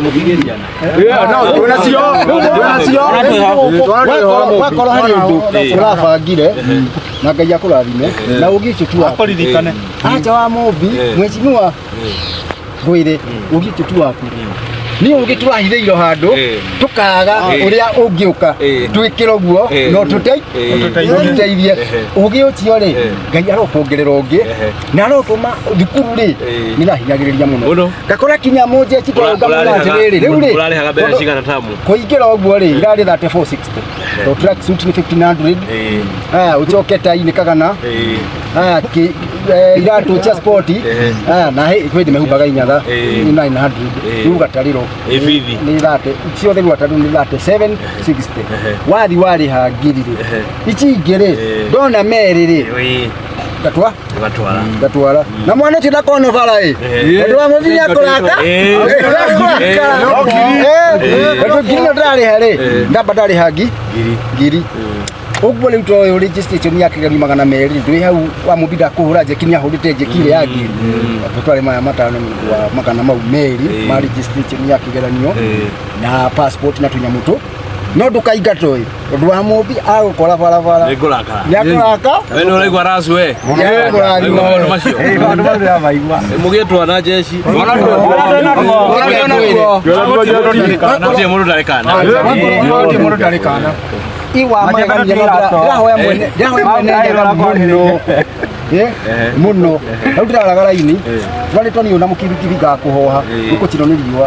Mũkĩgeriana. Wakorwo harĩ ũndũ ũrabangire na Ngai akũrathime na ũngĩ ũcio tu waku. Akũririkane. Acha wa Mũmbi, mheshimiwa ngwĩre ũngĩ ũcio tu waku. Nĩ ũngĩ tũrahithĩirwo handũ tũkaga ũrĩa ũngĩũka twĩkĩre ũguo no tũteithie ũgĩ ũcio rĩ, Ngai arokuongerera ũngĩ na arotũma thukuru rĩ nĩ rahinyagĩrĩria mũno. Mũno. Ngakora kinya mũnjeci twarũgamana atĩrĩrĩ, rĩu rĩ Ũrarĩhaga mbeca tondũ cigana tamu? Kũingĩra ũguo rĩ, irarĩ 3460 to track suit nĩ 1500. Aya ũcoke tai nĩ kagana. Aya iratũ cia sport. Aya na kwĩ ndĩ mehumbaga inyatha nĩ 900. Rĩu gatarĩro Ĩ bithi. Nĩ thate ciothe, rĩu gatarĩro nĩ 3760. Wathi warĩha ngiri rĩ, ici ingĩ rĩ, ndona merĩ rĩ, ngatwa Ũgatwara. Ngatwara na mwana ũcio ndakona bara ĩ, tondũ wa mũthi nĩ akũraka. Tondũ ngiri ĩno ndĩrarĩha rĩ, ndamba ndarĩha ngiri ũguo. Rĩu toyũ registration ya kĩgerio 200, ndwĩ hau wa mũmbi ndakũhũra njeki, nĩ ahũrĩte njeki ĩrĩa ya ngiri. Tũtware maya 5 nĩ ũndũ wa 200 ma registration ya kĩgeranio na passport na tũnyamũ tũ, no ndũkaingatwo ĩ, ũndũ wa mũmbi agũkora barabara. Nĩngũrakara. Nĩakũraka. We nĩ ũraigua racu we? Nĩakũrathima. Ũraigua maũndũ macio? Maũndũ mau ndĩramaigua. Mũgĩe twana jeshi. Gũtirĩ mũndũ ndarĩ kana. Gũtirĩ mũndũ ndarĩ kana. Iwa magegania, ndĩrahoya mwene, ndĩrahoya mwene Nyaga mũno. Mũno rĩu ndĩraraga raini twarĩtwo niũ na mũkimbikiri ngakũhoha gũkũcinwo nĩ riũa,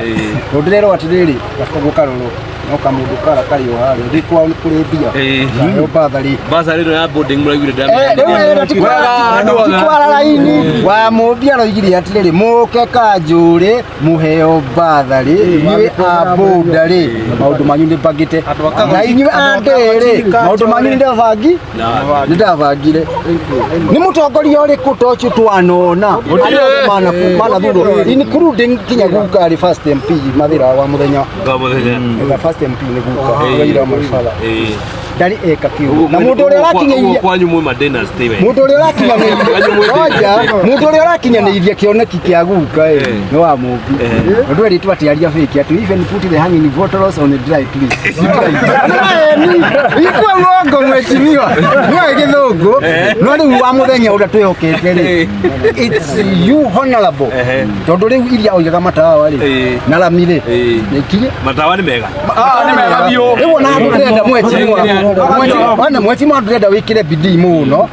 tondũ ndĩrerwo atĩrĩrĩ, gakoragwo karoro no kamũndũ kara karĩ o harĩa ndĩ kwao nĩ kũrĩ mbia nayo batharĩ. Basarĩ ĩno ya boarding mũraiguire? Rĩu ĩno ti kwara raini wa mũmbi aroigire atĩrĩrĩ, mũke kanjũrĩ mũheo batharĩ inyuĩ a boda rĩ, maũndũ manyu nĩ mbangĩte, na inyuĩ a ndĩrĩ, maũndũ manyu nĩ ndabangi, nĩ ndabangire. Nĩ mũtongoria ũrĩkũ ta ũcio twanona arĩa othe manathurwo, including kinya guka arĩ first MP Mathĩra wa mũthenya? The first MP nĩ guka Raila my father, ndarĩ eka kĩũndũ na mũndũ ũrĩa ũrakinyĩirie Kwanyu mwĩ ma dynasty we. Mũndũ ũrĩa ũrakinyanĩirie, Roger, mũndũ ũrĩa ũrakinyanĩirie kĩoneki kĩa guka ĩ nĩ wa mũmbi, ũndũ erĩtwo atĩ aria fake, atĩ even put the hanging bottles on a dry place. Ikuwa uongo, mheshimiwa, niwe gĩthũngũ. No rĩu wa mũthenya ũrĩa twĩhokete rĩ, it's you, honorable, tondũ rĩu iria oigaga matawa rĩ na rami rĩ nĩkinye. Matawa nĩ mega. Rĩu ona handũ ndĩrenda mheshimiwa, ona mheshimiwa ndĩrenda wĩkĩre bidii mũno.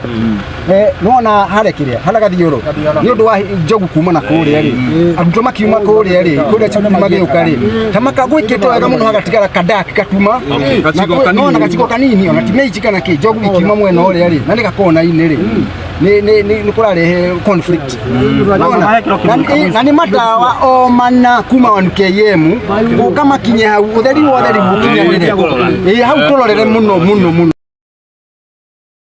Nĩwona harĩa kĩrĩa harĩa gathiũrũ nĩ ũndũ wa njogu kuma na kũrĩa rĩ, arutwo makiuma kũrĩa rĩ, kũrĩa cukuru magĩũka rĩ, ta maka gwĩkĩtwo wega mũno, hagatigara kadaki katuma. Nona gacigo kanini, ona ti meici kana kĩ, njogu ikiuma mwena ũrĩa rĩ, na nĩ gakona-inĩ rĩ, nĩ kũrarehe conflict. Nona? Na nĩ matawa o mana kuma 1 km gũka makinye hau, ũtheri wothe rĩu ũkinyanĩre. Ĩ hau tũrorere mũno mũno mũno.